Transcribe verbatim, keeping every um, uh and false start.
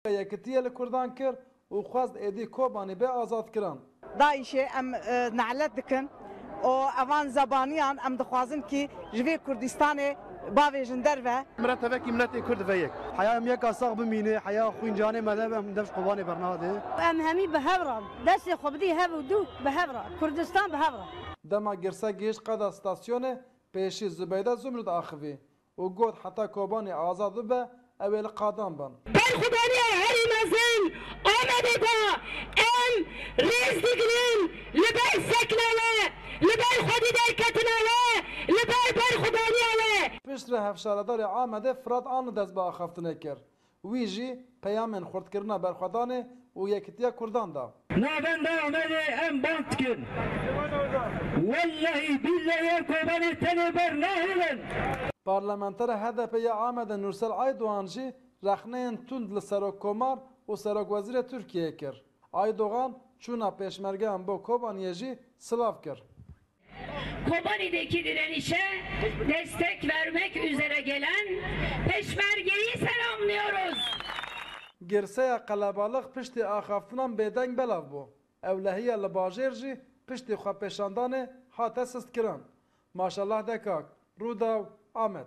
Yekitiye li Kurdan kir û xwest êdî Kobanî bê azadkirin. DAIŞê em e, nelet dikin û evan zebaniyan em dixwazin kî ji vê Kurdistanê bavêjin derve. Milet tevekî miletê Kurd ve yek. Heya em yeka sax bimîne, heya xwîncanê me de em dev ji Kobanê bernade. Em hemî bi hev re destê xwe bidî hev û du bi hev re. Kurdistan bi hev re. Dema girse gihişt qeda stasyonê, pêşî Zubeyde Zumrud axivî û got heta Kobanî azad bibe ew ê li qadan bin. Berxwedaniya herî mezin Amedê de em rêz digrin li ber sekna we, li ber xwedî derketina we, li ber berxwedaniya we. Piştre hevşaredarê Amedê Firat Anlı dest bi axaftinê kir. Wî jî peyamên xurtkirina berxwedanê û yekitiya Kurdan da. Navenda Amedê em bang dikin. Wellehî billehî ev Kobanê tenê ber nahêlin. Parlamentera H D P ya Amedê Nursel Aydoğan jî rexneyên tund li Serokkomar û Serokwezîrê Tirkiyeyê kir. Aydoğan çûna pêşmergeyan bo Kobaniyê jî silav kir. Kobani'deki direnişe destek vermek üzere gelen peşmergeyi selamlıyoruz. Girseya qelebalix piştî axaftinan bêdeng belav bû. Ewlehiya li bajêr jî piştî xwepêşandanê hate sistkirin. Maşallah Dekak, Rûdaw, Amed.